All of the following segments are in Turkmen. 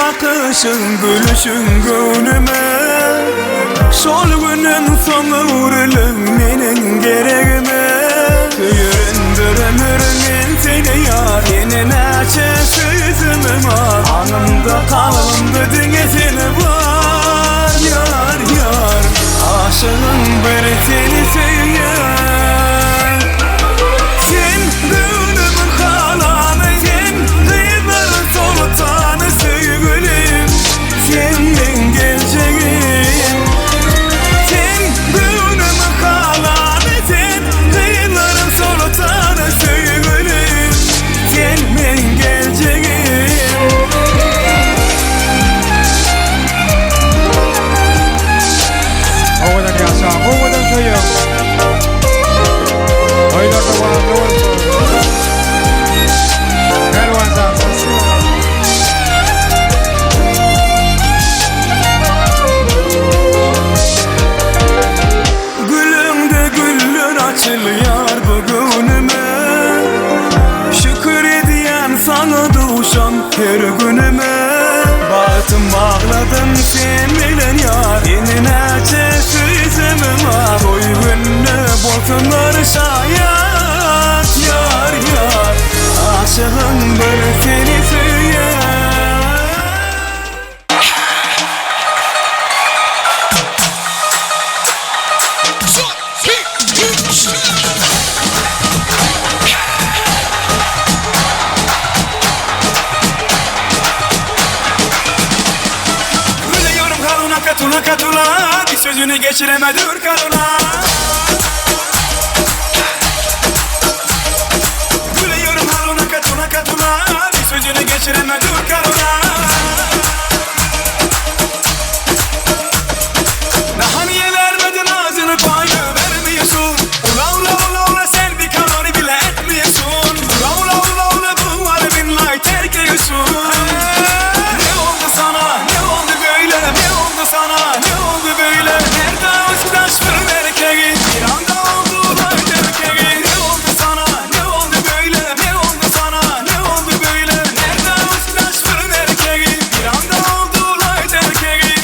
bakyşyň gülüşiň göwnüme Şol günden soň öwrüliň meniň geregime Söýerin bir ömür men seni ýar Ýene näçe söýsemem az Aňymda kalbymda diňe sen bar Ýar ýar Aşygyň bir seni söýýär Sen göwnümiň halany Sen gyzlaryň soltany Söýgülim sen meň geljegim Sen göwnümiň halany Sen gyzlaryň soltany Söýgülim sen meň geljegim. Owadan ýaşa, owadan söýüň. Toýlar dowamly bolsun. Pälwan jan, spasibo. Gülüňde güller açylýar bu göwnüme Şükür edýän saňa duşan her günüme Bagtym bagladym sen bilen ýar Ýene näçe söýsemem az Toý gününe bolsunlar şaýat Ýar ýar Aşygyň bir seni söýýän. Gülüyorum karuna katula katula Bir sözünü geçiremedir karuna Gülüyorum haruna katula katula Bir sözünü geçiremedir karuna Daha niye vermedin ağzını payı vermiyorsun Ula ula ula ula sen bir kalori bile etmiyorsun Ula ula ula ula bu var billahi terk ediyorsun Ne oldu sana ne oldu böyle ne oldu sana ne oldu böyle Nerede o taş fırın erkeği bir anda oldular erkeği Ne oldu sana ne oldu böyle ne oldu sana ne oldu böyle Nerede o taş fırın erkeği bir anda oldular erkeği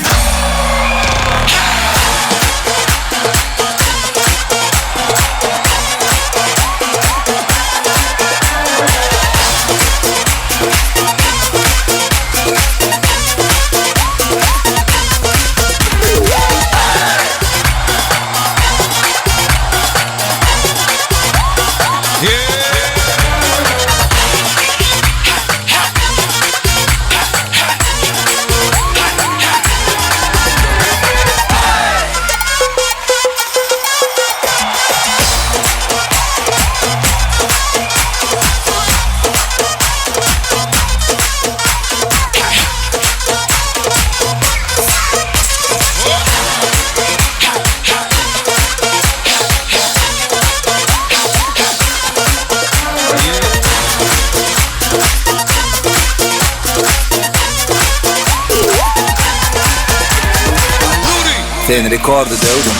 Sen rekordy döwdüň.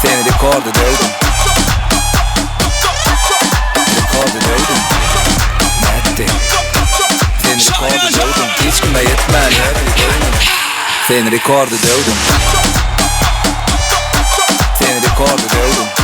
Sen rekordy döwdüň. Rekordy döwdüň. Nätdi? Sen rekordy döwdüň. Hiç kime ýetmän ýördi göwnüň. Sen rekordy döwdüň. Sen rekordy döwdüň.